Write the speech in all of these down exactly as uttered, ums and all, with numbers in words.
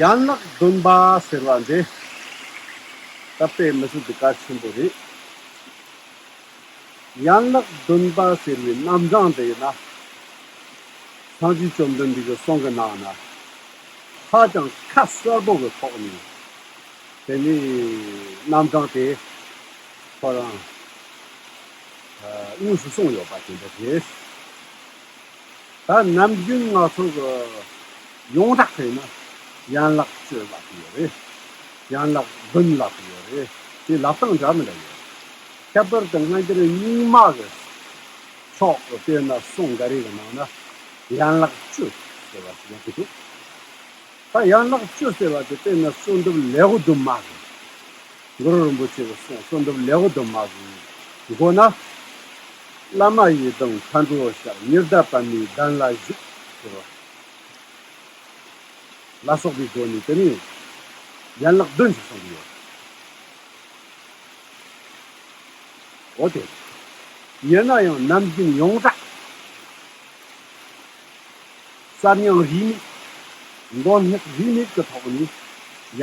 ཡན་ལག་བདུན་པ་ཟེར་བ་འདི་ད་དཔེ་མི་སྲིད་དུ་གལ་ཆེན་པོ་རེད། ཡན་ལག་བདུན་པ་ཟེར་བའི་རྣམ་གྲངས་འདི་ཡིན་ན། སངས་རྒྱས་བཅོམ་ལྡན་འདས་ཀྱི་གསུང་གི་ནང་ན་ཧ་ཅང་ཁ་གསལ་པོ་གི་ཐོག་ནས་དེ་ནས་རྣམ་གྲངས་དེ་ཁོ་རང་དངོས་སུ་གསུངས་ཡོད་པ་དེ་འདྲ་རེད། ད་ནམ་རྒྱུན་ང་ཚོ་གི་ཡོངས་གྲགས་བྱས་ན་ཡན་ལག་བཅུ་ལབ་ཀྱི་ཡོད་རེད། ཡན་ལག་བདུན་ལབ་ཀྱི་ཡོད་རེད། དེ་ལབ་སྟངས་འདྲ་མི་འདྲ་ཡོད། ཁྱད་པར་དུ་སྔ་འགྱུར་རྙིང་མ་གི་ཕྱོགས་ཀྱི་དཔེར་ན་གསུང་འགའ་རེ་གི་ནང་ན་ཡན་ལག་བཅུ་ཟེར་བ་ཞིག་ཡོང་གི་འདུག་ད་ཡན་ལག་བཅུ་ཟེར་བ་དེ་དཔེར་ན་གསོལ་འདེབས་ལེའུ་བདུན་མ་གི། གུ་རུ་རིན་པོ་ཆེ་གི་གསུང་གསོལ་འདེབས་ལེའུ་བདུན་མ་གི་མགོ་ན། བླ་མ་ཡི་དམ་མཁའ་འགྲོ་ཞབས། ཉི་ཟླ་པདྨའི་གདན་ལ་བཞུགས་ཟེར་བ་ལ་སོགས་པའི་སྒོ་ནས་དེ་ནས་ཡན་ལག་བདུན་ཞིག་གསུངས་ཡོད། འོ་དེ། ཡིན་ན་ཡང་ནམ་རྒྱུན་ཡོངས་གྲགས། གསར་རྙིང་རིས་མེད། མདོ་སྔགས་རིས་མེད་ཀྱི་ཐོག་ནས་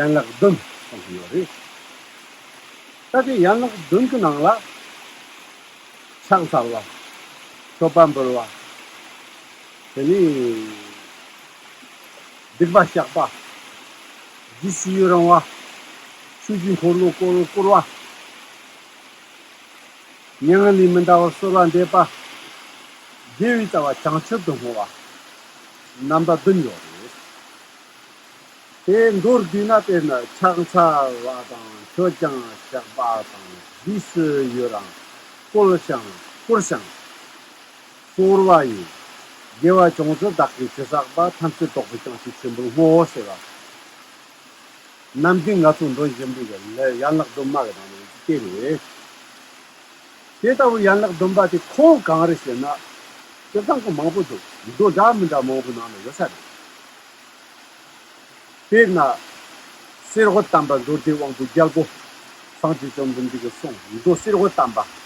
ཡན་ལག་བདུན་གསུངས་ཡོད་རེད། ད་དེ་ཡན་ལག་བདུན་གྱི་ནང་ལ། ཕྱག་འཚལ་བ། མཆོད་པ་འབུལ་བ། དེ་ནས་སྡིག་པ་བཤགས་པ། རྗེས་སུ་ཡི་རང་བ། ཆོས་ཀྱི་འཁོར་ལོ་བསྐོར་བསྐོར་བ། མྱ་ངན་ལས་མི་འདའ་བར་གསོལ་བ་འདེབས་པ། དགེ་བའི་རྩ་བ་བྱང་ཆུབ་ཏུ་བསྔོ་བ། རྣམ་པ་བདུན་ཡོད་རེད། དེ་མདོར་བསྡུས་ན་དཔེར་ན་ཕྱག་འཚལ་བ་དང་མཆོད་ཅིང་བཤགས་པ་དང་རྗེས་སུ་ཡི་རང་། བསྐོལ་ཞིང་བསྐུར་ཞིང་། གསོལ་བ་ཡི། དགེ་བ་ཅུང་ཟད་བདག་གིས་ཅི་བསགས་པ། ཐམས་ཅད་རྟོགས་པའི་བྱང་ཆུབ་ཆེན་པོར་བསྔོ་ཟེར་བ། ནམ་རྒྱུན་ང་ཚོ་འདོན་བཞིན་པའི་ལས་ཡན་ལག་བདུན་མ་གི་ནང་ནས་དེ་རེད། དེ་ལྟ་བུའི་ཡན་ལག་བདུན་པ་དེ་ཁོང་གང་རེད་ཟེར་ན། སྤྱིར་བཏང་གི་མང་པོ་འདུག་མདོ་འདྲ་མི་འདྲ་མང་པོའི་ནང་ན་ཡོད་ས་རེད། དཔེར་ན། གསེར་འོད་དམ་པ་མདོ་སྡེ་དབང་པོའི་རྒྱལ་པོ། སངས་རྒྱས་བཅོམ་ལྡན་འདས་ཀྱི་གསུང་མདོ་གསེར་འོད་དམ་པ།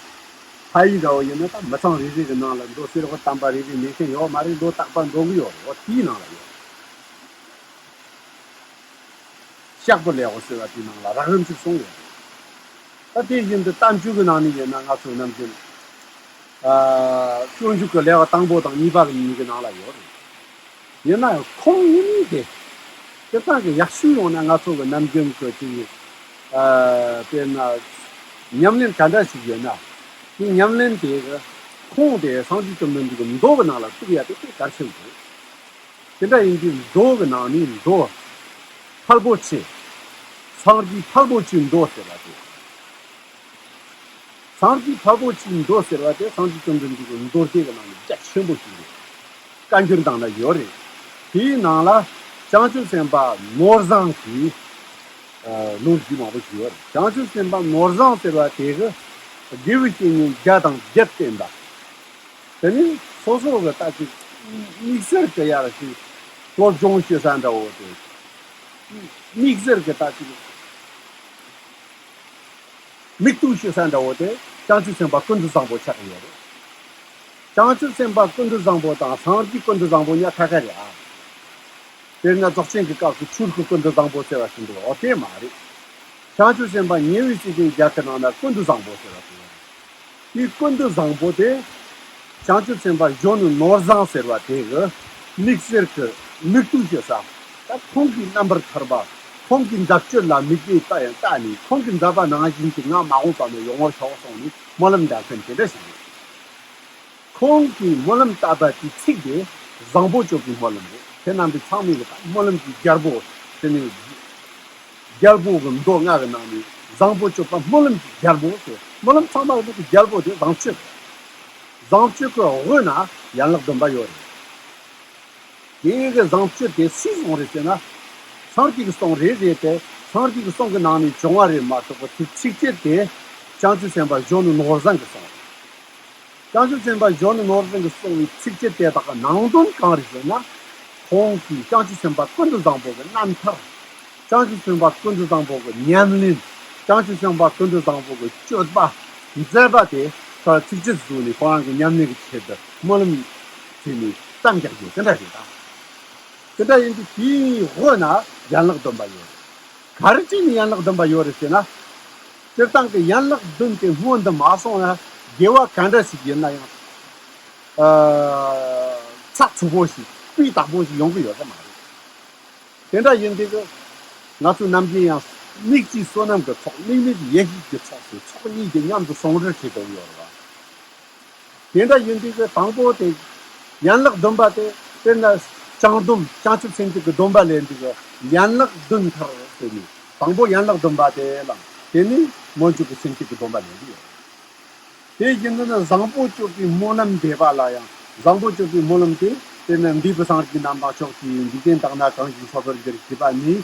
ཕ་ཡུལ་འདྲ་བོ་ཡིན་ན་ད་མི་ཚང་རེ་རེ་གི་ནང་ལ་མདོ་གསེར་འོད་དམ་པ་རེ་རེ་མེད་མཁན་ཡོད་མ་རེད། མདོ་དག་པ་འདོན་གི་ཡོད་རེད། འོ་དེའི་ནང་ལ་ཡོད། གཤེགས་པའི་ལེའུ་ཟེར་བ་དེའི་ནང་ལ་རགས་རིམ་ཅིག་གསུངས་ཡོད་རེད། ད་དེ་བཞིན་དུ་བསྟན་བཅོས་ཀྱི་ནང་ནས་ཡིན་ན་ང་ཚོ་ནམ་རྒྱུན། ཨ། སྤྱོད་འཇུག་གི་ལེའུ་དང་པོ་དང་གཉིས་པ་གཉིས་ཀྱི་ནང་ལ་ཡོད་རེད། ཡིན་ན་ཡང་ཁོང་གཉིས་དེ། སྤྱིར་བཏང་གི་ཡག་ཤོས་ཡོང་ན་ང་ཚོ་གི་ནམ་རྒྱུན་གྱི་ཅིག་ཨ། དཔེར་ན། ཉམས་ལེན་ག་འདྲ་ཞིག་ཡོད་ན། དེ་ཉམས་ལེན་དེ་གི་ཁོང་དེ་སངས་རྒྱས་བཅོམ་ལྡན་འདས་ཀྱི་མདོ་གི་ནང་ལ་བཙུགས་ཡ་དེ་དཔེ་གལ་ཆེན་པོ་རེད། དེ་འདྲ་ཡིན་དུས་མདོ་གི་ནང་ནས་མདོ་ཕལ་པོ་ཆེ། སངས་རྒྱས་ཕལ་པོ་ཆེའི་མདོ་ཟེར་བ་དེ། སངས་རྒྱས་ཕལ་པོ་ཆེའི་མདོ་ཟེར་བ་དེ་སངས་རྒྱས་བཅོམ་ལྡན་འདས་ཀྱི་མདོ་སྡེ་གི་ནང་ནས་རྒྱ་ཆེན་པོ་ཞིག་རེད། བཀའ་འགྱུར་ནང་ན་ཡོད་རེད། དེའི་ནང་ལ་བྱང་ཆུབ་སེམས་དཔའ་ནོར་བཟང་གི་ལོ་རྒྱུས་མང་པོ་ཞིག་ཡོད་རེད། བྱང་ཆུབ་སེམས་དཔའ་ནོར་བཟང་ཟེར་བ་དེ་གི་དགེ་བའི་བཤེས་གཉེན་བརྒྱ་དང་བརྒྱད་བསྟེན་པ། དེ་ནི་སོ་སོ་གི་ལྟ་ཅིག་དམིགས་བསལ་གྱི་ཡར་ཞིག་སློབ་སྦྱོང་བྱེད་ས་འདྲ་བོ་དེ། དམིགས་བསལ་གྱི་ལྟ་ཅིག་མིག་ལྟོས་བྱེད་ས་འདྲ་བོ་དེ་བྱང་ཆུབ་སེམས་དཔའ་ཀུན་ཏུ་བཟང་པོ་ཆགས་ཀྱི་ཡོད་རེད། བྱང་ཆུབ་སེམས་དཔའ་ཀུན་ཏུ་བཟང་པོ་དང་སངས་རྒྱས་ཀུན་ཏུ་བཟང་པོ་གཉིས་ཁ་ཁ་རེད་ཨ། དཔེར་ན་རྫོགས་ཆེན་གྱི་སྐབས་སུ་ཆོས་སྐུ་ཀུན་ཏུ་བཟང་པོ་ཟེར་བ་ཞིག་འདུག་འོ་དེ་མ་རེད། བྱང་ཆུབ་སེམས་དཔའ་ཉེ་བའི་སྲས་ཆེན་བརྒྱད་ཀྱི་ནང་ན་ཀུན་ཏུ་བཟང་པོ་ཟེར་བ་དེ་ཡོད་རེད། དེའི་ཀུན་ཏུ་བཟང་པོ་དེ། བྱང་ཆུབ་སེམས་དཔའ་གཞོན་ནུ་ནོར་བཟང་ཟེར་བ་དེ་གི་དམིགས་བསལ་གྱི་མིག་ལྟོས་བྱེད་ས། ད་ཁོང་གིས་རྣམ་པར་ཐར་པ། ཁོང་གི་མཛད་སྤྱོད་ལ་མིག་དཔེ་ལྟ་ཡང་ལྟ་ནས་ཁོང་གི་མཛད་པ་ནང་བཞིན་གྱི་ང་མ་འོངས་པ་ནས་ཡོང་བར་ཤོག་གསུངས་ནས་སྨོན་ལམ་འདེབས་མཁན་དེ་འདྲ་ཞིག་རེད། ཁོང་གིས་སྨོན་ལམ་བཏབ་པ་དེའི་ཚིག་དེ་བཟང་པོ་སྤྱོད་པའི་སྨོན་ལམ་རེད། དེ་རྣམ་པའི་ཚང་མས་གི་ད་སྨོན་ལམ་གྱི་རྒྱལ་པོ་དེ་ནི། རྒྱལ་པོ་གི་མདོ་ལྔ་གི་ནང་ནས་བཟང་པོ་སྤྱོད་པ་སྨོན་ལམ་གྱི་རྒྱལ་པོ་ཟེར། སྨོན་ལམ་ཚང་མ་གི་རྒྱལ་པོ་དེ་བཟང་སྤྱོད་རེད། བཟང་སྤྱོད་ཀྱི་དབུས་ན་ཡན་ལག་བདུན་པ་ཡོད་རེད། དེ་གི་བཟང་སྤྱོད་དེ་སུས་གསུངས་རེད་ཟེར་ན། སངས་རྒྱས་ཀྱི་གསུང་རེད་རེད་དེ། སངས་རྒྱས་ཀྱི་གསུང་གི་ནང་ནས་བྱུང་བ་རེད་མ་གཏོགས་པ་དེ་ཚིགས་བཅད་དེ་བྱང་ཆུབ་སེམས་དཔའ་གཞོན་ནུ་ནོར་བཟང་གིས་གསུངས་རེད། བྱང་ཆུབ་སེམས་དཔའ་གཞོན་ནུ་ནོར་བཟང་གིས་གསུངས་པའི་ཚིགས་བཅད་དེ་དག་གི་ནང་དོན་གང་རེད་ཟེར་ན། ཁོང་གིས་བྱང་ཆུབ་སེམས་དཔའ་ཀུན་ཏུ་བཟང་པོ་གི་རྣམ་ཐར། བྱང་ཆུབ་སེམས་དཔའ་ཀུན་ཏུ་བཟང་པོ་གི་ཉམས་ལེན། བྱང་ཆུབ་སེམས་དཔའ་ཀུན་ཏུ་བཟང་པོ་གི་སྤྱོད་པ། མཛད་པ་དེ་ཚིགས་བཅད་བཟོས་ནས་ཁོ་རང་གི་ཉམས་ལེན་གྱི་ཆེད་དུ་སྨོན་ལམ་བྱས་ནས་གཏམ་རྒྱག་རྒྱུ་དེ་འདྲ་རེད་ད། དེ་འདྲ་ཡིན་དུས་དེའི་འོག་ན་ཡན་ལག་བདུན་པ་ཡོད་རེད། ག་རེ་བྱས་ནས་ཡན་ལག་བདུན་པ་ཡོད་རེད་ཟེར་ན། སྤྱིར་བཏང་གི་ཡན་ལག་བདུན་དེ་སྔོན་དུ་མ་སོང་ན་དགེ་བ་ག་འདྲ་ཞིག་ཡིན་ན་ཡང་། ཨ། ཚགས་ཚུད་པོ་ཞིག་སྤུས་དག་པོ་ཞིག་ཡོང་གི་ཡོད་ས་མ་རེད། དེ་འདྲ་ཡིན་དུས་ཀྱི་ང་ཚོ་ནམ་རྒྱུན་ཡང་དམིགས་བཅས་བསོད་ནམས་ཀྱི་ཚོགས། དམིགས་མེད་ཡེ་ཤེས་ཀྱི་ཚོགས་ཟེར་ཚོགས་གཉིས་ཀྱི་མཉམ་དུ་ཟུང་འབྲེལ་བྱེད་དགོས་ཡོད་རེད་བ། དེ་འདྲ་ཡིན་དུས་ཀྱི་དང་པོ་དེ་ཡན་ལག་བདུན་པ་དེ་དཔེར་ན་བྱང་སྡོམ་བྱང་ཆུབ་སེམས་བསྐྱེད་ཀྱི་སྡོམ་པ་ལེན་དུས་ཀྱི་ཡན་ལག་བདུན་མཐར་ཟེར་ནས་དང་པོ་ཡན་ལག་བདུན་པ་དེ་བླངས། དེ་ནས་སྨོན་འཇུག་གི་སེམས་བསྐྱེད་ཀྱི་སྡོམ་པ་ལེན་གྱི་ཡོད། དེ་བཞིན་དུ་ནི་བཟང་པོ་སྤྱོད་པའི་སྨོན་ལམ་འདེབས་པ་ལ་ཡང་། བཟང་པོ་སྤྱོད་པའི་སྨོན་ལམ་དེ་དཔེར་ན་འདས་པའི་སངས་རྒྱས་རྣམས་དང་ཕྱོགས་བཅུའི་འཇིག་རྟེན་དག་ན་གང་ཞིག་འཚོ་བར་འགྱུར་ཞེས་པ་ནས།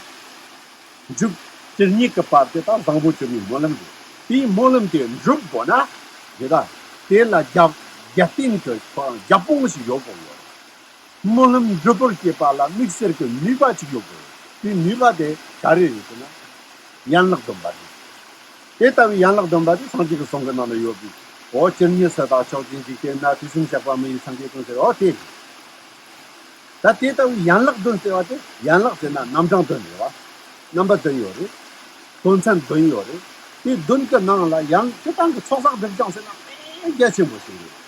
མཇུག་ཇི་སྙེད་ཀྱི་བར་དེ་དག་བཟང་པོ་སྤྱོད་པའི་སྨོན་ལམ་རེད། དེའི་སྨོན་ལམ་དེ་འགྲུབ་དགོས་ན། དེ་དག་དེ་ལ་རྒྱབ་རྒྱབ་རྟེན་གྱི་རྒྱབ་དཔུང་ཞིག་ཡོད་དགོས་ཡོད། སྨོན་ལམ་འགྲུབ་པར་བྱེད་པ་ལ་དམིགས་བསལ་གྱི་ནུས་པ་ཅིག་ཡོད་དགོས། དེའི་ནུས་པ་དེ་ག་རེ་རེད་ཟེར་ན། ཡན་ལག་བདུན་པ་རེད། དེ་ལྟ་བུའི་ཡན་ལག་བདུན་པ་དེ་སངས་རྒྱས་ཀྱི་གསུང་གི་ནང་ན་ཡོད་པའི། འོ་ཇི་སྙེད་སུ་དག་ཕྱོགས་བཅུའི་འཇིག་རྟེན་ན། དུས་གསུམ་གཤེགས་པ་མི་ཡི་སངས་རྒྱས་ཀུན་ཟེར། འོ་དེ་རེད། ད་དེ་ལྟ་བུའི་ཡན་ལག་བདུན་ཟེར་བ་དེ། ཡན་ལག་ཟེར་ན་རྣམ་གྲངས་བདུན་རེད་བ། རྣམ་པ་བདུན་ཡོད་རེད། དོན་ཚན་བདུན་ཡོད་རེད། དེ་བདུན་གྱི་ནང་ལ་ཡང་སྤྱིར་བཏང་གི་ཚོགས་བསགས་སྒྲིབ་སྦྱང་ཟེར་ན་དཔེ་རྒྱ་ཆེན་པོ་ཞིག་རེད།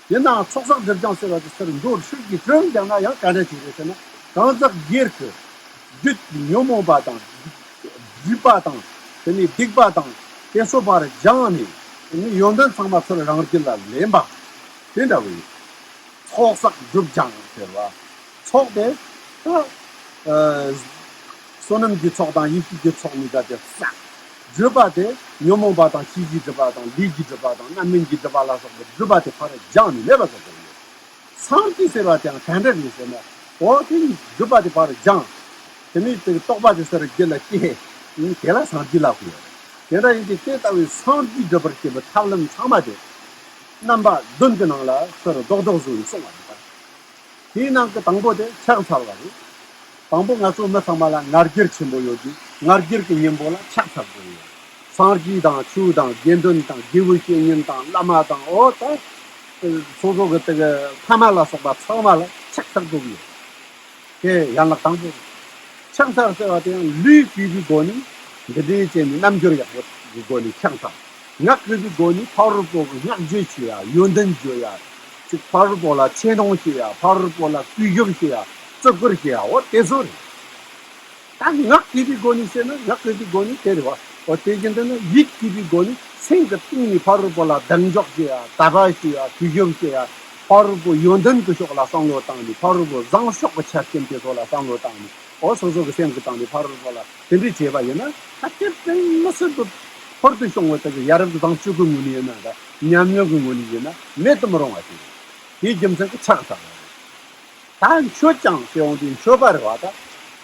ཡིན་ནའང་ཚོགས་བསགས་སྒྲིབ་སྦྱང་ཟེར་བ་དེ་ཚུར་མདོར་ཧྲིལ་གྱིས་དྲིལ་བཞག་ན་ཡང་ག་འདྲ་ཞིག་རེད་ཟེར་ན། གང་ཟག་སྒེར་གྱི་རྒྱུད་ཀྱི་ཉོན་མོངས་པ་དང་། སྒྲིབ་པ་དང་། དེ་ནས་སྡིག་པ་དང་། དེ་ཚོ་ཕར་སྦྱངས་ནས། དེ་ནས་ཡོན་ཏན་ཚང་མ་ཚུར་རང་རྒྱུད་ལ་ལེན་པ། དེ་འདྲ་བའི་ཚོགས་བསགས་སྒྲིབ་སྦྱང་ཟེར་བ། ཚོགས་དེ་ད། ཨ། བསོད་ནམས་ཀྱི་ཚོགས་དང་ཡེ་ཤེས་ཀྱི་ཚོགས་གཉིས་ཀ་དེ་བསགས། སྒྲིབ་པ་དེ་ཉོན་མོངས་པ་དང་། ཤེས་བྱའི་སྒྲིབ་པ་དང་། ལས་ཀྱི་སྒྲིབ་པ་དང་། རྣམ་སྨིན་གྱི་སྒྲིབ་པ་ལ་སོགས་པའི་སྒྲིབ་པ་དེ་ཕར་སྦྱངས་ནས་མེད་པ་བཟོ་དགོས་ཡོད། སངས་རྒྱས་ཟེར་བ་དེའང་ག་འདྲ་རེད་ཟེར་ན། འོ་དེ་ནི་སྒྲིབ་པ་དེ་ཕར་སྦྱངས། དེ་ནས་དེ་རྟོགས་པ་དེ་ཚུར་རྒྱུད་ལ་སྐྱེས། དེ་ལ་སངས་རྒྱས་ལབ་དགོས་ཡོད། དེ་འདྲ་ཡིན་དུས་དེ་ལྟ་བུའི་སངས་རྒྱས་སྒྲུབ་པར་བྱེད་པའི་ཐབས་ལམ་ཚང་མ་དེ་རྣམ་པ་བདུན་གྱི་ནང་ལ་ཚུར་རྡོག་རྡོག་བཟོས་ནས་གསུངས་པ་རེད་ད། དེའི་ནང་གི་དང་པོ་དེ་ཕྱག་འཚལ་བ་རེད། དང་པོ་ང་ཚོ་མི་ཚང་མ་ལ་ང་རྒྱལ་ཆེན་པོ་ཡོད་དུས། ང་རྒྱལ་གྱི་གཉེན་པོ་ལ་ཕྱག་འཚལ་དགོས་ཡོད། སངས་རྒྱས་དང་ཆོས་དང་དགེ་འདུན་དང་དགེ་བའི་བཤེས་གཉེན་དང་བླ་མ་དང་། འོ་ད་སོ་སོ་གི་དེ་གི་ཕ་མ་ལ་སོགས་པ་ཚང་མ་ལ་ཕྱག་འཚལ་དགོས་ཡོད། དེ་ཡན་ལག་དང་པོ་རེད། ཕྱག་འཚལ་ཟེར་བ་དེ་ཡང་ལུས་གུས་པའི་སྒོ་ནས། འདི་འདྲའི་བྱས་ནས་རྣམ་འགྱུར་ཡག་པོ་གི་སྒོ་ནས་ཕྱག་འཚལ། ངག་གུས་པའི་སྒོ་ནས་ཕ་རོལ་པོ་གི་བསྔགས་བརྗོད་བྱེད་ཡ། ཡོན་ཏན་བརྗོད་ཡ། ཅིག་ཕ་རོལ་པོ་ལ་ཆེ་མཐོང་བྱེད་ཡ། ཕ་རོལ་པོ་ལ་གུས་ཞབས་བྱེད་ཡ། བརྩི་བཀུར་བྱེད་ཡ། འོ་དེ་ཚོ་རེད། ད་ངག་གུས་པའི་སྒོ་ནས་བཤད་ན། ངག་གུས་པའི་སྒོ་ནས་དེ་རེད་བ། འོ་དེ་བཞིན་དུ་ནི་ཡིད་གུས་པའི་སྒོ་ནས་སེམས་ཀྱི་གཏིང་ནས་ཕ་རོལ་པོ་ལ་གདེང་འཇོག་བྱེད་ཡ། དད་པ་བྱེད་ཡ། གུས་ཞབས་བྱེད་ཡ། ཕ་རོལ་པོ་ཡོན་ཏན་གྱི་ཕྱོགས་ལ་བསམ་བློ་བཏང་ནས། ཕ་རོལ་པོ་བཟང་ཕྱོགས་ཀྱི་ཆ་རྐྱེན་དེ་ཚོ་ལ་བསམ་བློ་བཏང་ནས། འོ་སོ་སོ་གི་སེམས་ཀྱི་སྟེང་ནས་ཕ་རོལ་པོ་ལ་དེ་འདྲས་བྱས་པ་ཡིན་ན། ད་དེ་དྲན་མི་སྲིད་པའི་ཧུར་དུ་བྱུང་བའི་དེ་གི་ཡ་རབས་བཟང་སྤྱོད་ཀྱི་ངོས་ནས་ཡིན་ན་འདྲ། ཉམས་མྱོང་གི་ངོས་ནས་ཡིན་ན་མེད་དུ་མི་རུང་བ་ཞིག་རེད། དེའི་རྒྱུ་མཚན་གྱིས་ཕྱག་འཚལ་བ་རེད། ད་མཆོད་ཅིང་ཟེར་འོང་དུས་མཆོད་པ་རེད་བ་ད།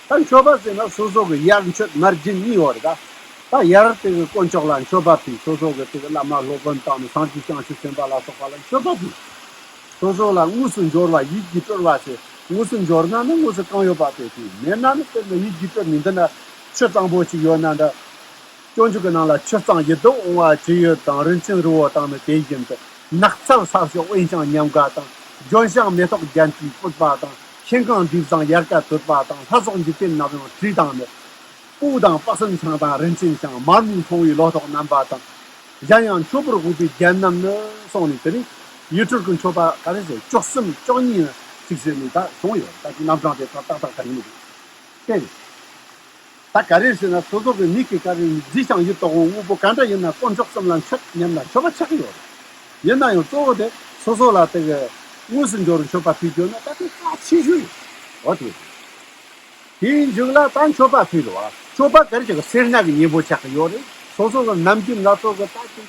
ད་མཆོད་པ་ཟེར་ན་སོ་སོ་གི་ཡར་མཆོད་མར་སྦྱིན་གཉིས་ཡོད་རེད་ད། ད་ཡར་དེ་གི་དཀོན་མཆོག་ལ་མཆོད་པ་ཕུལ། སོ་སོ་གི་དེ་གི་བླ་མ་སློབ་དཔོན་དང་ནི་སངས་རྒྱས་བྱང་ཆུབ་སེམས་དཔའ་ལ་སོགས་པ་ལ་མཆོད་པ་ཕུལ། སོ་སོ་ལ་དངོས་སུ་འབྱོར་བ་ཡིད་ཀྱིས་སྤྲུལ་བ་ཟེར། དངོས་སུ་འབྱོར་ན་ནི་དངོས་སུ་གང་ཡོད་པ་དེ་ཕུལ། མེད་ན་ནི་དཔེར་ན་ཡིད་ཀྱིས་སྤྲུལ་ནས་འདི་ན་ཆུ་གཙང་པོ་ཞིག་ཡོད་ན་འདྲ། སྤྱོད་འཇུག་གི་ནང་ལ་ཆུ་གཙང་ཡིད་དུ་འོང་བ་ཇི་ཡོད་དང་། རིན་ཆེན་རི་བོ་དང་ནི་དེ་བཞིན་དུ། ནགས་ཚལ་ས་གཞི་དབེན་ཞིང་ཉམས་དགའ་དང་། ལྗོན་ཤིང་མེ་ཏོག་རྒྱན་གྱིས་སྤུད་པ་དང་། ཤིང་གང་འབྲས་བཟང་དབྱར་ཁ་དོད་པ་དང་། ལྷ་སོགས་འཇིག་རྟེན་ན་ཡང་བྲིས་དང་ནི། སྤོས་དང་དཔག་བསམ་ཤིང་དང་རིན་ཆེན་ཤིང་། མར་མེ་མཐོང་བའི་ལོ་ཏོག་རྣམ་པ་དང་། གཞན་ཡང་མཆོད་པར་དགོས་པའི་རྒྱན་རྣམས་ནི་གསུངས་ནས། དེ་ནས་ཡིད་སྤྲུལ་གྱི་མཆོད་པ་ག་རེ་ཟེར། བཅུ་གསུམ་བཅུ་གཉིས་ཅིག་ཟེར་ནས་ད་བྱུང་ཡོད། ད་ཅིག་རྣམ་གྲངས་དེ་ཏག་ཏག་ད་ཡིན་མི་འདུག་དེ་རེད། ད་ག་རེ་ཟེར་ན། སོ་སོ་གི་མིག་གིས་ག་རེ་མཛེས་ཤིང་ཡིད་དུ་འོང་དངོས་པོ་ག་འདྲ་ཡིན་ན་དཀོན་མཆོག་གསུམ་ལ་མཆོད་སྙམ་ན་མཆོད་པ་ཆགས་ཀྱི་ཡོད་རེད། ཡིན་ན་ཡང་གཙོ་བོ་དེ་སོ་སོ་ལ་དེ་གི་དངོས་སུ་འབྱོར་བའི་མཆོད་པ་ཕུལ་རྒྱུ་ན་ད་དེ་རྩ་ཆེ་ཤོས་ཡིན། འོ་དེ། དེའི་མཇུག་ལ་ད་མཆོད་པ་ཕུལ་བ། མཆོད་པ་ག་རེ་ཅིག་སེར་སྣ་གི་གཉེན་པོ་ཆགས་ཀྱི་ཡོད་རེད། སོ་སོ་གི་ནམ་རྒྱུན་ང་ཚོ་གི་ད་ཅིག་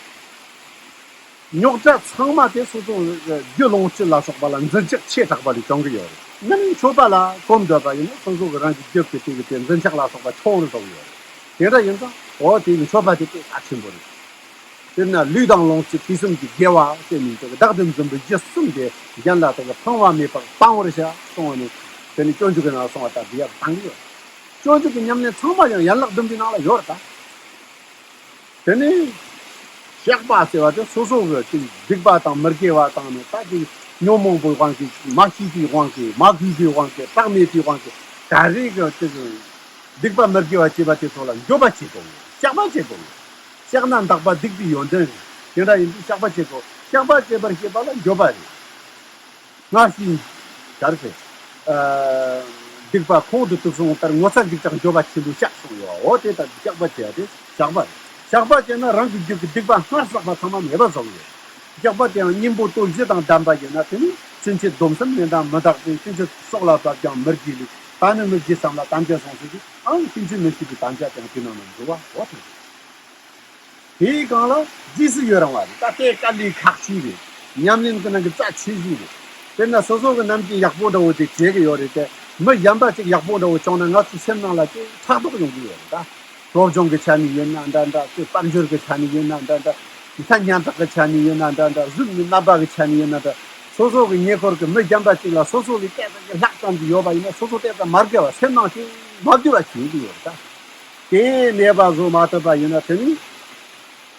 རྙོག་དྲ་ཚང་མ་དེ་སོ་སོ་རྒྱུ་ལོངས་སྤྱོད་ལ་སོགས་པ་ལ་འཛིན་ཆགས་ཆེ་དྲགས་པ་ལས་བྱུང་གི་ཡོད་རེད། ང་ནི་མཆོད་པ་ལ་གོམས་འདོད་པ་ཡིན་ན། སོ་སོ་གི་རང་གི་རྒྱུད་ཀྱི་དེ་གི་དེ་འཛིན་ཆགས་ལ་སོགས་པ་ཆུང་རུ་སོང་གི་ཡོད་རེད། དེ་འདྲ་ཡིན་ཙང་འོ་དེ་ནི་མཆོད་པ་དེ་དཔེ་གལ་ཆེན་པོ་རེད། དཔེར་ན་ལུས་དང་ལོངས་སྤྱོད་དུས་གསུམ་གྱི་དགེ་བ་ཟེར་ནས་དེ་གི་བདག་ཏུ་འཛིན་པའི་རྒྱུ་གསུམ་དེ་གཞན་ལ་དེ་གི་ཕངས་པ་མེད་པར་སྤང་བར་བྱ་གསུངས་ནས། དེ་ནི་སྤྱོད་འཇུག་གི་ནང་གསུངས་པ་ལྟར་དེ་ཡར་བཏང་གི་ཡོད། སྤྱོད་འཇུག་གི་ཉམས་ལེན་ཚང་མ་ཡང་ཡན་ལག་བདུན་པའི་ནང་ལ་ཡོད་རེད་ད། དེ་ནས་བཤགས་པ་ཟེར་བ་དེ་སོ་སོ་གི་ཅིག་སྡིག་པ་དང་མི་དགེ་བ་དང་ནི། ད་ཅིག་ཉོན་མོངས་པའི་དབང་གིས། མ་ཤེས་པའི་དབང་གིས། མ་གུས་པའི་དབང་གིས། བག་མེད་པའི་དབང་གིས། ད་རེས་ཀྱི་དེ་གི་སྡིག་པ་མི་དགེ་བ་བྱས་པ་དེ་ཚོ་ལ་འགྱོད་པ་བྱེད་དགོས། བཤགས་པ་བྱེད་དགོས། བཤགས་ན་འདག་པ་སྡིག་པའི་ཡོན་ཏན་རེད། དེ་འདྲ་ཡིན་དུས་བཤགས་པ་བྱེད་དགོས། བཤགས་པ་བྱེད་པར་བྱེད་པ་ལ་འགྱོད་པ་རེད། སྔར་བཞིན་ག་རེ་ཟེར། ཨ། སྡིག་པ་ཁོང་དུ་བཏུབ་སོང་ལྟར་ངོ་ཚ་འཇིགས་སྐྲག་འགྱོད་པ་ཆེན་པོས་བཤགས་སོང་ཡོད། འོ་དེ་ལྟར་བཤགས་པ་བྱས་ཏེ་བཤགས་པ་རེད། བཤགས་པ་བྱས་ན་རང་གི་རྒྱུད་ཀྱི་སྡིག་པ་སྔར་བསགས་པ་ཚང་མ་མེད་པ་བཟོ་གི་ཡོད། བཤགས་པ་དེའང་གཉེན་པོ་སྟོབས་བཞི་དང་ལྡན་པ་ཡིན་ན། དེ་ནི་ཕྱིན་ཆད་སྡོམ་གསུམ་ལས་འདའ་མི་འདག་པས། ཕྱིན་ཆད་སྲོག་ལ་བབ་ཀྱང་མི་བརྗེད་ལུགས། ད་ནི་མི་བརྗེད་བསམ་ལ་དམ་བཅའ་སྲུང་ཟེར་གྱི། ཨང་ཕྱིན་ཆད་མི་བརྗེད་པའི་དམ་བཅའ་དེའང་དེ་ནང་ན་འཛུལ་བ། འོ་དེ་རེད། དེའི་སྒང་ལ་རྗེས་སུ་ཡི་རང་བ་རེད། ད་དེ་དཀའ་ལས་ཁག་ཆེ་རེད། ཉམས་ལེན་གྱི་ནང་གི་རྩ་ཆེ་ཤོས་རེད། དཔེར་ན་སོ་སོ་གི་ནམ་རྒྱུན་ཡག་པོ་འདྲ་བོ་ཅིག་བྱེད་ཀྱི་ཡོད་རེད་དེ། མི་གཞན་པ་ཅིག་ཡག་པོ་འདྲ་བོ་བྱུང་ན་ང་ཚོའི་སེམས་ནང་ལ་ཅིག་ཕྲག་དོག་ཡོང་གི་ཡོད་རེད་ད། སློབ་སྦྱོང་གི་ཆ་ནས་ཡིན་ན་འདྲ་འདྲ། ཅིག་དཔལ་འབྱོར་གྱི་ཆ་ནས་ཡིན་ན་འདྲ་འདྲ། མཐའ་སྙན་གྲགས་ཀྱི་ཆ་ནས་ཡིན་ན་འདྲ་འདྲ། གཟུགས་ཀྱི་རྣམ་པ་གི་ཆ་ནས་ཡིན་ན་འདྲ། སོ་སོ་གི་ཉེ་འཁོར་གྱི་མི་གཞན་པ་ཅིག་ལ་སོ་སོ་ལས་ཏོག་ཙམ་གྱི་ལྷག་ཙམ་ཅིག་ཡོད་པ་ཡིན་ན། སོ་སོ་ཏོག་ཙམ་མ་དགའ་བ། སེམས་ནང་ཅིག་མ་བདེ་བ་བྱེད་ཀྱི་ཡོད་རེད་ད། དེ་ནད་པ་བཟོ་མ་ཐུབ་པ་ཡིན་ན། དེ་ནི་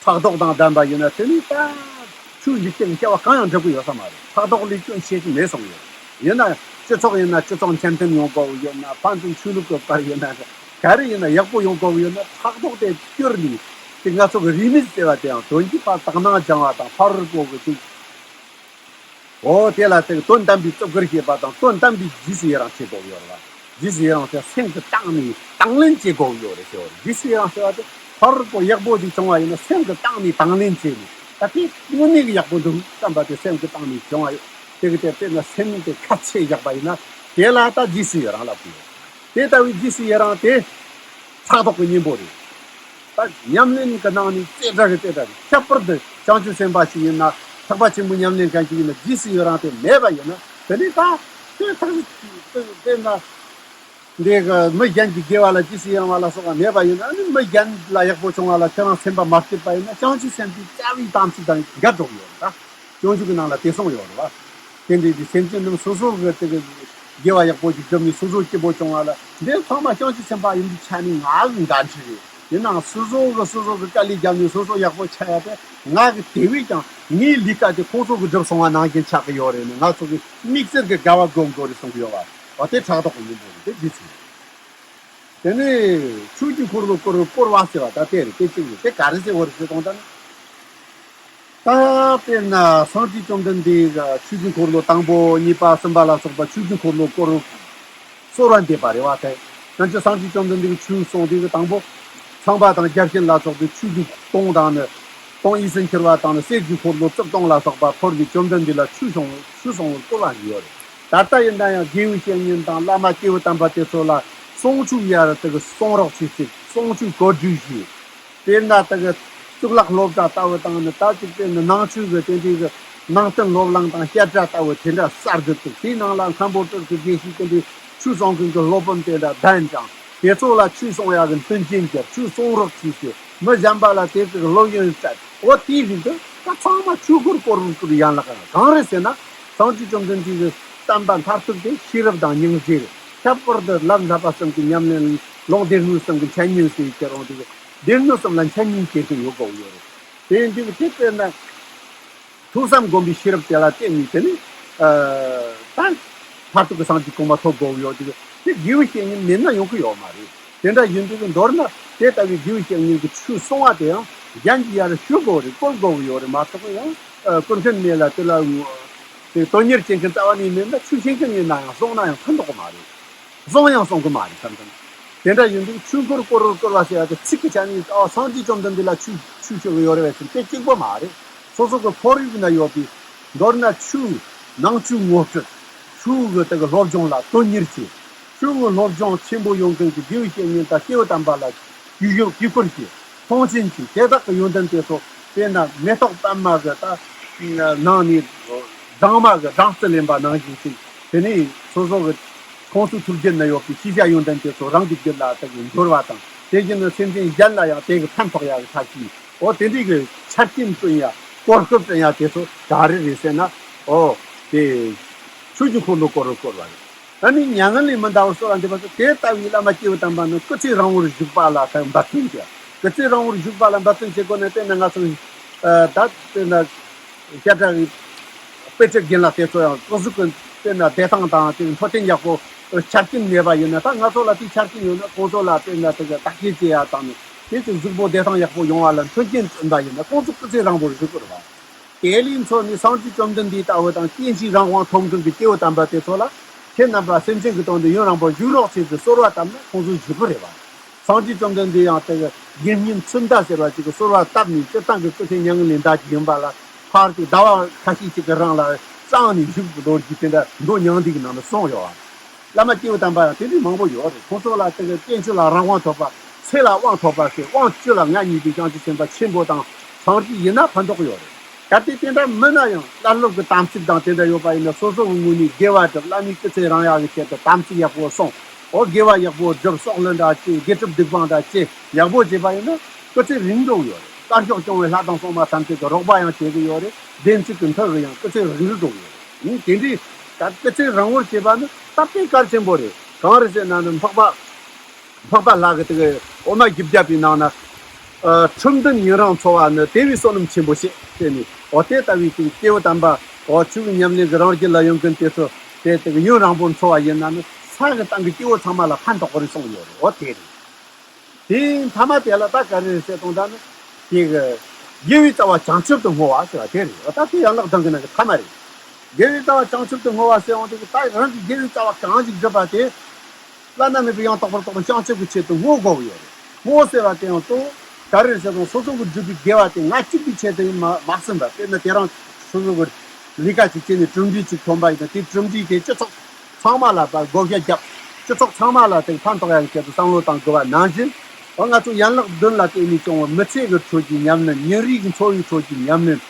ཕྲག་དོག་དང་ལྡན་པ་ཡིན་ན། དེ་ནི་ད་ཆོས་འཇིག་རྟེན་གྱི་བྱ་བ་གང་ཡང་འགྲུབ་ཀྱི་ཡོད་ས་མ་རེད། ཕྲག་དོག་ལས་སྐྱོན་ཆེ་ཤོས་མེད་སོང་ཡོད། ཡིན་ན་སྤྱི་ཚོགས་ཡིན་ན་སྤྱི་ཚོགས་འཆམ་མཐུན་ཡོང་དགོས་ཡོད་ན། ཕན་ཚུན་ཆོས་ལུགས་ཀྱི་བར་ཡིན་ན་ག་རེ་ཡིན་ན་ཡག་པོ་ཡོང་དགོས་ཡོད་ན། ཕྲག་དོག་དེ་བསྐྱུར་ནས། དེ་ང་ཚོ་གི་རིས་མེད་ཟེར་བ་དེའང་དོན་གྱི་ཕར་དག་སྣང་སྦྱང་བ་དང་། ཕ་རོལ་པོ་གི་དེ། འོ་དེ་ལ་དེ་དོན་དམ་པའི་བརྩི་བཀུར་བྱེད་པ་དང་། དོན་དམ་པའི་རྗེས་སུ་ཡི་རང་བྱེད་དགོས་ཡོད་རེད་བ། རྗེས་སུ་ཡི་རང་དེ་སེམས་ཀྱི་གཏིང་ནས་དང་ལེན་བྱེད་དགོས་ཡོད་རེད་ཟེར་བ་རེད། རྗེས་སུ་ཡི་རང་ཟེར་བ་དེ་ཕ་རོལ་པོ་ཡག་པོ་ཅིག་བྱུང་བ་ཡིན་ན་སེམས་ཀྱི་གཏིང་ནས་དང་ལེན་བྱས་ནས། ད་དེ་དངོས་གནས་ཀྱི་ཡག་པོ་འདུག་བསམ་པ་དེ་སེམས་ཀྱི་གཏིང་ནས་བྱུང་བ་ཡོད། དེ་གི་དེ་དཔེར་ན་སེམས་དེ་ཁ་ཕྱེ་བཞག་པ་ཡིན་ན། དེ་ལ་ད་རྗེས་སུ་ཡི་རང་ལབ་ཀྱི་ཡོད། དེ་ལྟ་བུའི་རྗེས་སུ་ཡི་རང་དེ་ཕྲག་དོག་གི་གཉེན་པོ་རེད། ད་ཉམས་ལེན་གྱི་ནང་ནས་རྩེ་གྲ་གི་རྩེ་གྲ་རེད། ཁྱད་པར་དུ་བྱང་ཆུབ་སེམས་དཔའ་ཞིག་ཡིན་ན། ཐེག་པ་ཆེན་པོའི་ཉམས་ལེན་མཁན་ཞིག་ཡིན་ན། རྗེས་སུ་ཡི་རང་དེ་མེད་པ་ཡིན་ན། དེ་ནི་ད་དེ་ཐག་དེ་དེ་ན་འདི་གི་མི་གཞན་གྱི་དགེ་བ་ལ་རྗེས་སུ་ཡི་རང་བ་ལ་སོགས་པ་མེད་པ་ཡིན་ན། ནི་མི་གཞན་ལ་ཡག་པོ་བྱུང་བ་ལ་ཁྱེད་རང་སེམས་པ་མ་སྐྱིད་པ་ཡིན་ན། བྱང་ཆུབ་སེམས་དཔའི་རྩ་བའི་དམ་ཚིག་དང་འགལ་འགྲོ་གི་ཡོད་རེད་ད། སྤྱོད་འཇུག་གི་ནང་ལ་དེ་གསུངས་ཡོད་རེད་བ། དེ་འདྲའི་དེ་སེམས་ཅན་རྣམས་སོ་སོ་གི་དེ་གི་དགེ་བ་ཡག་པོ་ཅིག་བསྒྲུབས་ནས་སོ་སོ་སྐྱིད་པོ་བྱུང་བ་ལ། འདི་ཚང་མ་བྱང་ཆུབ་སེམས་དཔའ་ཡིན་པའི་ཆ་ནས་ང་གི་འགན་འཁྲི་རེད། ཡིན་ནའང་སོ་སོ་གི་སོ་སོ་གི་དཀའ་ལས་བརྒྱབ་ནས་སོ་སོ་ཡག་པོ་ཆགས་ཡ་དེ། ང་གི་དེ་བས་ཀྱང་ངའི་ལས་ཀ་དེ་ཁོང་ཚོ་གི་བསྒྲུབས་སོང་བ་ནང་བཞིན་ཆགས་ཀྱི་ཡོད་རེད་ནས། ང་ཚོ་གི་དམིགས་བསལ་གྱི་དགའ་བ་སྒོམ་དགོས་རེད་གསུང་གི་ཡོད་བ། འོ་དེ་ཕྲག་དོག་གི་གཉེན་པོ་རེད། དེ་རྗེས་སུ། དེ་ནས་ཆོས་ཀྱི་འཁོར་ལོ་བསྐོར་བར་བསྐོར་བ་ཟེར་བ་ད་དེ་རེད། དེ་གཅིག་རེད། དེ་ག་རེ་ཟེར་བ་རེད་ཟེར་དང་ད་ནི། ད་དཔེར་ན་སངས་རྒྱས་བཅོམ་ལྡན་འདས་ཀྱིས་ཆོས་ཀྱི་འཁོར་ལོ་དང་པོ་གཉིས་པ་གསུམ་པ་ལ་སོགས་པ་ཆོས་ཀྱི་འཁོར་ལོ་བསྐོར་གསོལ་བ་འདེབས་པ་རེད་བ། དེ་ཡང་ཅིག་སངས་རྒྱས་བཅོམ་ལྡན་འདས་ཀྱིས་ཆོས་གསུངས་དེ་གི་དང་པོ། ཚངས་པ་དང་བརྒྱ་བྱིན་ལ་སོགས་པའི་ཆོས་ཀྱི་དུང་དང་ནི། དུང་ཨེ་ཟིན་འཁྱིལ་བ་དང་ནི། གསེར་གྱི་འཁོར་ལོ་རྩིབས་སྟོང་ལ་སོགས་པ་ཕུལ་ནས་བཅོམ་ལྡན་འདས་ལ་ཆོས་གསུང་ཆོས་གསུང་བར་བསྐོར་བ་ཞིག་ཡོད་རེད། ད་ལྟ་ཡིན་ན་ཡང་དགེ་བའི་བཤེས་གཉེན་དང་བླ་མ་སྐྱེས་བུ་དམ་པ་དེ་ཚོ་ལ་གསུང་ཆོས་ཡར་དེ་གི་གསུང་རོགས་བྱེད་ཅིག་གསུང་ཆོས་གོ་སྒྲིག་བྱེད། དཔེར་ན་དེ་གི་གཙུག་ལག་སློབ་གྲྭ་ལྟ་བུ་དང་ནི། ད་ཅིག་དཔེར་ན་ནང་ཆོས་ཀྱི་དེ་འདྲའི་གི་ནང་བསྟན་སློབ་གླིང་དང་བཤད་གྲྭ་ལྟ་བུ་དེ་འདྲ་གསར་དུ་བཙུགས། དེའི་ནང་ལ་མཁན་པོ་སྤྲུལ་སྐུ་དགེ་བཤེས་དེ་འདྲའི་ཆོས་གསུང་མཁན་གྱི་སློབ་དཔོན་དེ་འདྲ་གདན་དྲངས། དེ་ཚོ་ལ་ཆོས་གསུང་ཡག་གི་མཐུན་རྐྱེན་བརྒྱབ། ཆོས་གསུང་རོགས་བྱེད་ཅིག་མི་གཞན་པ་ལ་དེ་ཚོ་གི་སློབ་ཡོན་སྤྲད། འོ་དེའི་རིགས་དེ་ད་ཚང་མ་ཆོས་འཁོར་བསྐོར་བར་བསྐོར་ཡན་ལག་གང་རེད་ཟེར་ན། སངས་རྒྱས་བཅོམ་ལྡན་འདས་ཀྱི་བསྟན་པ་མཐར་ཐུག་དེ་ཤེས་རབ་དང་སྙིང་རྗེ་རེད། ཁྱད་པར་དུ་བསླབ་བསླབ་པ་གསུམ་གྱི་ཉམས་ལེན། ལུང་སྡེ་སྣོད་གསུམ་གྱི་འཆད་ཉན་ཟེར་གྱི་རང་དེ་གི་སྡེ་སྣོད་གསུམ་ལ་འཆད་ཉན་བྱེད་མཁན་ཡོད་དགོས་ཡོད་རེད། དེ་ཡིན་དུས་དེ་དཔེར་ན། ཐོས་བསམ་སྒོམ་པའི་ཤེས་རབ་དེ་ལ་བརྟེན་ནས་དེ་ནི། ཨ། ད་མཐར་ཐུག་གི་སངས་རྒྱས་གོ་འཕང་ཐོབ་དགོས་ཡོད་དེ། དེ་དགེ་བའི་བཤེས་གཉེན་མེད་ན་ཡོང་གི་ཡོད་མ་རེད། དེ་འདྲ་ཡིན་དུས་མདོར་ན་དེ་ལྟ་བུའི་དགེ་བའི་བཤེས་གཉེན་གྱི་ཆོས་གསུང་བ་དེ་ཡང་གཞན་གྱིས་ཡར་ཞུ་དགོས་རེད། བཀོལ་དགོས་ཡོད་རེད་མ་གཏོགས། ཡང་བཀོལ་མཁན་མེད་ལ་དེ་ལ་དེ་དོན་གཉེར་བྱེད་མཁན་རྩ་བ་ནས་མེད་ན་ཆོས་ཤེས་མཁན་ཡིན་ན་ཡང་གསུང་ན་ཡང་ཕན་ཐོགས་གི་མ་རེད། གསུང་ཡང་གསུང་གི་མ་རེད་བསམ་བསམ། དེ་འདྲ་ཡིན་དུས་ཆོས་འཁོར་བསྐོར་བར་བསྐོར་བ་ཟེར་ཡ་དེ་ཚིག་གི་ཆ་ནས། ཨ། སངས་རྒྱས་བཅོམ་ལྡན་འདས་ལ་ཆོས་ཆོས་ཞུ་གི་ཡོད་རེད་པས་ཟེར་དེ་གཅིག་པོ་མ་རེད། སོ་སོ་གི་ཁོར་ཡུག་ན་ཡོད་པའི། མདོར་ན་ཆོས་ནང་ཆོས་ངོ་སྤྲོད། ཆོས་གི་དེ་གི་སློབ་སྦྱོང་ལ་དོན་གཉེར་བྱེད། ཆོས་གི་སློབ་སྦྱོང་ཆེན་པོ་ཡོང་མཁན་གྱི་དགེ་བའི་བཤེས་གཉེན་དང་སྐྱེས་བུ་དམ་པ་ལ་གུས་ཞབས་གུས་བཀུར་བྱེད། མཐོང་ཆེན་བྱེད། དེ་དག་གི་ཡོན་ཏན་དེ་ཚོ་དཔེར་ན་མེ་ཏོག་པདྨ་གི་ད་ནང་ནས་སྦྲང་མ་གི་སྦྲང་རྩི་ལེན་པ་ནང་བཞིན་ཞིག་དེ་ནས་སོ་སོ་གི་ཁོང་ཚོའི་ཐུགས་རྒྱུད་ན་ཡོད་པའི་ཤེས་བྱ་ཡོན་ཏན་དེ་ཚོ་རང་གི་རྒྱུད་ལ་དེ་གི་འབྱོར་བ་དང་། དེ་བཞིན་དུ་སེམས་ཅན་གཞན་ལ་ཡང་དེ་གི་ཕན་ཐོགས་ཡག་གི་ཐབས་ཤེས། འོ་དེ་འདྲའི་གི་ཆ་རྐྱེན་བསྐྲུན་ཡ། གོ་སྐབས་བསྐྲུན་ཡ་དེ་ཚོ་ག་རེ་རེད་ཟེར་ན། འོ་དེ་ཆོས་ཀྱི་འཁོར་ལོ་བསྐོར་བར་བསྐོར་བ་རེད། ད་ནི་མྱ་ངན་ལས་མི་འདའ་བར་གསོལ་བ་འདེབས་པ་སོགས་དེ་ལྟ་བུའི་བླ་མ་སྐྱེས་བུ་དམ་པ་རྣམས་སྐུ་ཚེ་རིང་བོར་བཞུགས་པ་ལ་འབད་བརྩོན་བྱས། སྐུ་ཚེ་རིང་བོར་བཞུགས་པ་ལ་འབད་བརྩོན་བྱེད་དགོས་ན། དེ་ནི་ང་ཚོ་ད་དཔེར་ན་བཤད་གྲྭ་གི་དཔེ་ཁྲིད་རྒན་ལགས་དེ་ཚོ་ཡང་ཏོག་གཟུགས་ཀྱི་དཔེར་ན་བདེ་ཐང་དང་དེ་འཕྲོད་བསྟེན་ཡག་པོ་ ཆ་རྐྱེན་མེད་པ་ཡིན་ན། ད་ང་ཚོ་ལ་དེའི་ཆ་རྐྱེན་ཡོད་ན། ཁོང་ཚོ་ལ་དཔེར་ན་དེ་གི་བརྟག་དཔྱད་བྱེད་ཡ་དང་ནི། དེ་ཚོ་གཟུགས་པོ་བདེ་ཐང་ཡག་པོ་ཡོང་བ་ལ་མཐུན་རྐྱེན་བསྐྲུན་པ་ཡིན་ན། ཁོང་ཚོ་སྐུ་ཚེ་རིང་པོར་བཞུགས་དགོས་རེད་བ། དེ་ལས་མཚོན་ནི་སངས་རྒྱས་བཅོམ་ལྡན་འདས་ལྟ་བུ་དང་། སྐྱེ་འཆི་རང་དབང་ཐོབ་མཁན་གྱི་སྐྱེ་བོ་དམ་པ་དེ་ཚོ་ལ། ཁྱེད་རྣམ་པ་སེམས་ཅན་གྱི་དོན་དུ་ཡུན་རིང་པོར་བཞུགས་རོགས་ཞེས་ཀྱི་གསོལ་བ་བཏབ་ན། ཁོང་ཚོ་བཞུགས་ཀྱི་རེད་བ། སངས་རྒྱས་བཅོམ་ལྡན་འདས་ཡང་དེ་གི་དགེ་བསྙེན་ཚུལ་མཐའ་ཟེར་བ་ཅིག་གི་གསོལ་བ་བཏབ་ནས། སྤྱིར་བཏང་གི་སྐུ་ཚེ་མྱ་ངན་ལས་འདའ་རྒྱུ་ཡིན་པ་ལ། ཕར་དེ་ཟླ་བ་ཁ་ཤས་ཅིག་གི་རིང་ལ་གཙང་ནས་བཞུགས་པའི་ལོ་རྒྱུས་དེ་འདྲ་མདོ་མྱང་འདས་ཀྱི་ནང་ལ་གསུངས་ཡོད་བ། བླ་མ་སྐྱེས་བུ་དམ་པ་ཡང་དེ་འདྲའི་མང་པོ་ཡོད་རེད། ཁོང་ཚོ་ལ་དེ་གི་སྐྱེ་འཆི་ལ་རང་དབང་ཐོབ་པ། ཚེ་ལ་དབང་ཐོབ་པ་ཟེར། དབང་བཅུ་ལ་མངའ་བརྙེས་པའི་བྱང་ཆུབ་སེམས་དཔའ་ཆེན་པོ་དང་སངས་རྒྱས་ཡིན་ན་ཕན་ཐོགས་ཡོད་རེད། གལ་ཏེ་དེ་འདྲ་མིན་ན་ཡང་། བླ་སློབ་ཀྱི་དམ་ཚིག་དང་དེ་འདྲ་ཡོད་པ་ཡིན་ན། སོ་སོ་གི་ངོས་ནས་དགེ་བ་སྒྲུབ། བླ་མའི་སྐུ་ཚེ་རིང་ཡག་གི་ཆེད་དུ་དམ་ཚིག་ཡག་པོ་སྲུང་། འོ། དགེ་བ་ཡག་པོ་སྒྲུབ། སྲོག་བླུ་འདྲ་བཅད། དགེ་སྒྲུབ་སྡིག་སྤང་འདྲ་བྱེད། ཡག་པོ་བྱེད་པ་ཡིན་ན་སྐུ་ཚེ་རིང་འགྲོ་གི་ཡོད་རེད། དཀར་ཕྱོགས་སྐྱོང་བའི་ལྷ་དང་སྲུང་མ་ཐམས་ཅད་ཀྱི་རོགས་པ་ཡང་བྱེད་ཀྱི་ཡོད་རེད། བདེན་ཚིག་གི་མཐུ་གིས་ཡང་སྐུ་ཚེ་རིང་རུ་འགྲོ་གི་ཡོད་རེད། ཨང་། དེ་འདྲའི་སྐུ་ཚེ་རིང་བོར་བྱེད་པ་ནི་སྟབས་བདེ་གལ་ཆེན་པོ་རེད། གང་རེད་ཟེར་ན་ནི། འཕགས་པ་འཕགས་པ་ལྷ་གི་དེ་གི་འོ་མ་བཞི་བརྒྱ་པའི་ནང་ན། ཨ། ཁྲིམས་ལྡན་ཡུན་རིང་འཚོ་བ་ནི་དེ་བས་བསོད་ནམས་ཆེན་པོ་ཞེས་ཟེར་ནས། འོ། དེ་ལྟ་བུའི་དེ་སྐྱེས་བུ་དམ་པ། འོ། ཆོས་ཀྱི་ཉམས་ལེན་གྱི་རང་རྒྱུད་ལ་ཡོང་མཁན་དེ་ཚོ་དེ་དེ་གི་ཡུན་རིང་པོར་འཚོ་བ་ཡིན་ན་ནི། ས་གི་སྟེང་གི་སྐྱེ་བོ་ཚང་མ་ལ་ཕན་ཐོགས་པ་རེད་གསུངས་ཡོད་རེད། འོ། དེ་རེད། དེའི་མཐའ་མ་དེ་ལ་ད་ག་རེ་རེད་ཟེར་དང་། ད་ནི་དེ་གི་དགེ་བའི་རྩ་བ་བྱང་ཆུབ་ཏུ་བསྔོ་བ་ཟེར་བ་དེ་རེད། འོ། ད་དེ་ཡན་ལག་བདུན་གྱི་ནང་གི་མཐའ་མ་རེད། དགེ་བའི་རྩ་བ་བྱང་ཆུབ་ཏུ་བསྔོ་བ་ཟེར་འོང་དུས། ད་རང་གི་དགེ་བའི་རྩ་བ་གང་ཞིག་བསྒྲུབས་པ་དེ། བླ་ན་མེད་པའི་ཡང་དག་པར་རྟོགས་པའི་བྱང་ཆུབ་ཀྱི་ཆེད་དུ་བསྔོ་དགོས་ཀྱི་ཡོད་རེད། བསྔོ་ཟེར་བ་དེ་ཡང་དོན་ག་རེ་རེད་ཟེར་དང་། སོ་སོ་གི་བསྒྲུབས་པའི་དགེ་བ་དེ་ང་གཅིག་གི་ཆེད་དུ་ཡིན་མ་མ་ཟིན་པར། དཔེར་ན་དེ་རིང་སོ་སོ་གི་ལས་ཀ་ཅིག་བྱས་ནས་གྲུབ་འབྲས་ཅིག་ཐོན་པ་ཡིན་ན། དེ་གྲུབ་འབྲས་དེ་སྤྱི་ཚོགས་ཚང་མ་ལ་ཕར་བགོ་བཤའ་བརྒྱབ། སྤྱི་ཚོགས་ཚང་མ་ལ་དེ་ཕན་ཐོགས་ཡག་གི་ཆེད་དུ་བསམ་བློ་བཏང་དགོས་པ་ནང་བཞིན། འོ། ང་ཚོ་ཡན་ལག་བདུན་ལ་བརྟེན་ནས་བྱུང་བའི་མི་ཚེ་གི་ཁྲོད་ཀྱི་ཉམས་ལེན། ཉིན་རེའི་འཚོ་བའི་ཁྲོད་ཀྱི་ཉམས་ལེན།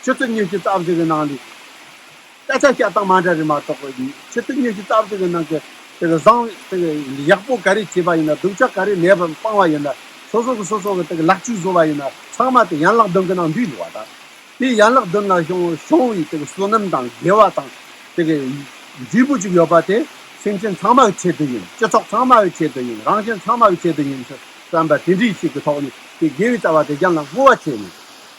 ཆུ་ཚོད་ཉི་ཤུ་རྩ་གཅིག་གི་ནང་ལ་སྐད་ཆ་བཤད་སྟངས་མ་འདྲ་རེད་མ་གཏོགས། ཆུ་ཚོད་ཉི་ཤུ་རྩ་གཅིག་གི་ནང་གི་དེ་གི་བཟང་། དེ་གི་ཡག་པོ་ག་རེ་བྱས་པ་ཡིན་ན། སྡུག་ཅག་ག་རེ་མེད་པ་སྤངས་པ་ཡིན་ན། སོ་སོ་གི་སོ་སོ་གི་དེ་གི་ལེགས་བཅོས་བཟོ་བ་ཡིན་ན། ཚང་མ་དེ་ཡན་ལག་བདུན་གི་ནང་འདུས་འདུག་བ། ད་དེ་ཡན་ལག་བདུན་ལ་བྱུང་བྱུང་བའི་དེ་གི་བསོད་ནམས་དང་དགེ་བ་དང་། དེ་གི་འབྲས་བུ་ཅིག་ཡོད་པ་དེ་སེམས་ཅན་ཚང་མ་གི་ཆེད་དུ་ཡིན། སྤྱི་ཚོགས་ཚང་མ་གི་ཆེད་དུ་ཡིན། རང་གཞན་ཚང་མ་གི་ཆེད་དུ་ཡིན་བསམ་པ་དེ་འདྲའི་ཞིག་གི་ཐོག་ནས། དེ་དགེ་བའི་རྩ་བ་དེ་གཞན་ལ་བསྔོ་བ་བྱས་ནས།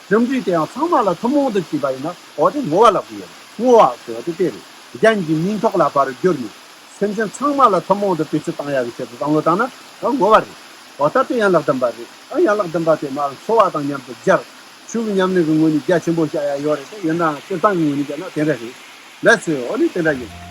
གྲུབ་འབྲས་དེ་ཡང་ཚང་མ་ལ་ཐུན་མོང་དུ་བྱས་པ་ཡིན་ན། འོ། དེ་བསྔོ་བ་ལབ་ཀྱི་ཡོད། བསྔོ་བ་ཟེར་བ་དེ་དེ་རེད། གཞན་གྱི་སྙིང་ཐག་ལ་ཕར་བསྒྱུར་ནས། སེམས་ཅན་ཚང་མ་ལ་ཐུན་མོང་དུ་བེད་སྤྱོད་བཏང་ཡག་གི་ཆེད་དུ་བསམ་བློ་བཏང་ན། ཨ། བསྔོ་བ་རེད། འོ། ད་དེ་ཡན་ལག་བདུན་པ་རེད། ཨ། ཡན་ལག་བདུན་པ་དེ་མར་འཚོ་བ་དང་མཉམ་དུ་སྦྱར། ཆོས་ཀྱི་ཉམས་ལེན་གྱི་ངོས་ནས་རྒྱ་ཆེན་པོ་བཤད་ཡ་ཡོད་རེད། དེ་ཡིན་ནའང་སྤྱིར་བཏང་གི་ངོས་ནས་བཤད་ན་དེ་འདྲ་རེད། ལགས་སོ། འོ་ནི་དེ་འདྲ་ཡིན།